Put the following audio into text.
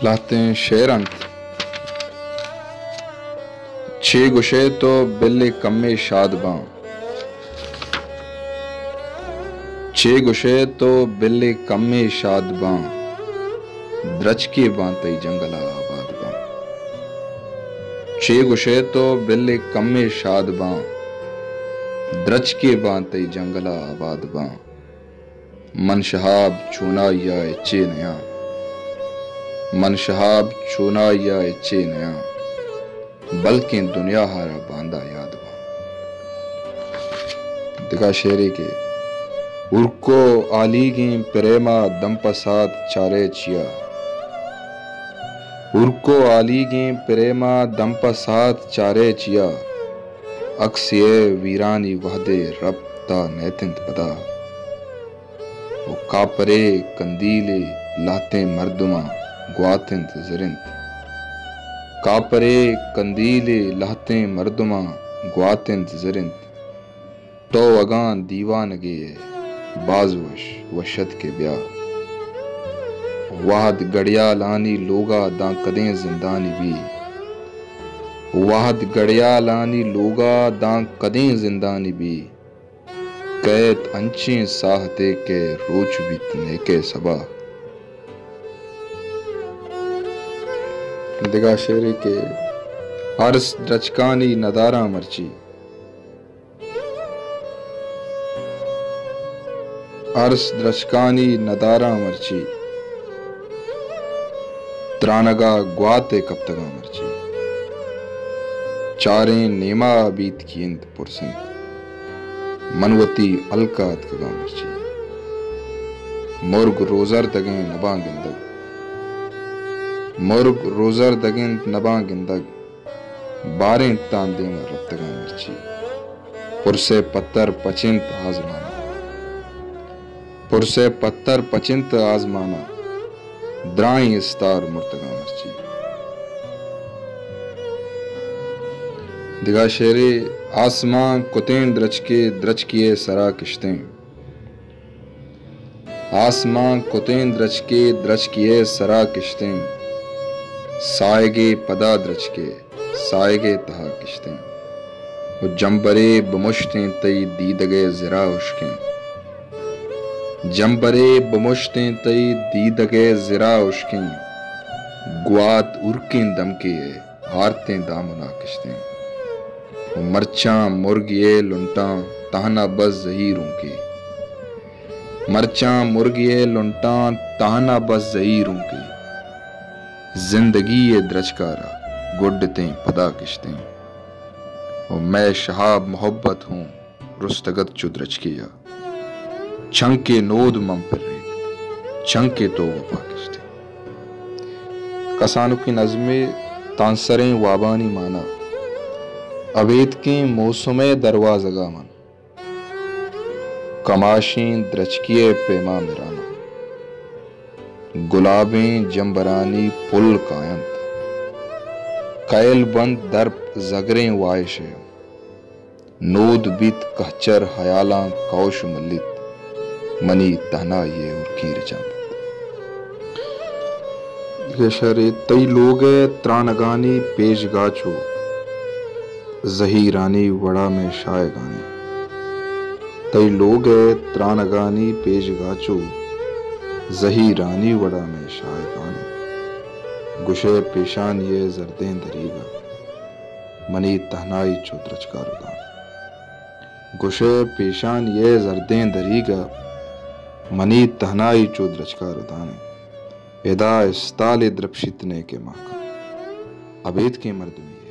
لہتیں شعر انت۔ چے گوشئے تو بلے کمے شاد باں۔ چے گوشئے تو بلے کمے شاد باں۔ درچکے باں تئی جنگل ءَ آباد باں۔ چے گوشئے تو بلے کمے شاد باں۔ درچکے باں تئی جنگل ءَ آباد باں۔ من شہاب چونائی ءَ ہچے نیاں۔ من شہاب چونائی ءَ ہچے نیاں۔ بلکیں دنیا ءَ را باندا یاد باں۔ دگہ شعرے کہ ہورکو آلیگیں پریما دم پہ ساعت چارئے چیا۔ ہورکو آلیگیں پریما دم پہ ساعت چارئے چیا۔ عکسے ءِ ویرانی وہدے رپت ءَ نیتنت پدا۔ و کاپرے کندیلے لہتیں مردماں گوات انت زر انت۔ کاپرے کندیلے لہتیں مردماں گوات انت زر انت۔ تو اگاں دیوانگے ئے باز وش، وش اتکئے بیا۔ وہد گڑیالانی لوگ ءَ داں کدیں زندانی بی۔ وہد گڑیالانی لوگ ءَ داں کدیں زندانی بی۔ کئیت انچیں ساہتے کہ روچ بیت نیکئے سبا۔ دگہ شعرے کہ ارس درچکانی نداراں مرچی۔ ارس درچکانی نداراں مرچی۔ ترانگ ءَ گوات ءَ کپتگاں مرچی۔ چاریں نیما بیتکی انت پرس انت۔ من وتی ہلک ءَ اتکگاں مرچی۔ مرگ روزردگیں نباں گندگ۔ مرگ روزردگ انت نباں گندگ۔ باریں تاں دیم ءَ رپتگاں مرچی۔ پرس ءِ پتر پچ انت آزمان ءَ۔ پرس ءِ پتر پچ انت آزمان ءَ۔ درائیں استار مرتگاں مرچی۔ دگہ شعرے، آسمان کتیں درچکے، درچکے ءِ سرا کشتیں۔ آسمان کتیں درچکے، درچکے ءِ سرا کشتیں۔ ساہگے پدا درچکے، ساہگے تہا کشتیں۔ و جمبرے بمشتیں تئی دیدگے زرا ہشکیں۔ جمبرے بمشتیں تئی دیدگے زرا ہشکیں۔ گوات ہورکیں دمکے ءِ ہارتیں دامنا کشتیں۔ و مرچاں مرگے ءِ لنٹاں تہنا بس زہیروں کے۔ مرچاں مرگے ءِ لنٹاں تہنا بس زہیروں کے۔ زندگی ءِ درچکارا گڈتیں پدا کشتیں۔ و مئے شہاب محبت ہوں رستگت چو درچکے ءَ۔ چنکے نود من پریت، چنکے تو وپا کشتے۔ کسانکیں نظمے، تانسریں وابانی مانا۔ ابیتکیں موسم ءِ دروازگ ءَ من کماشیں درچکے ءِ پیما مراناں۔ گلابیں جمبرانی پل کاینت۔ کئیل بنت درپ زگریں واہش ءِ۔ نود بیت کہچر ہیالاں کئوش ملیت۔ منی تہنائی ءِ ہورکیں رچاں بیت۔ دگہ شعرے، تئی لوگ ءِ ترانگانی پیشگاہ چو زہیرانی وڑا مئے شاہگانے۔ تئی لوگ ءِ ترانگانی پیشگاہ چو زہیرانی وڑا مئے شاہگانے۔ گوشئے پیشانی ءِ زردیں دریگ ءَ منی تہنائی چو درچکا ردان۔ گوشئے پیشانی ءِ زردیں دریگ ءَ منی تہنائی چو درچکا ردان۔ ادا استالے درپشیت نیکہ ماکان۔ ابیتکیں مردمے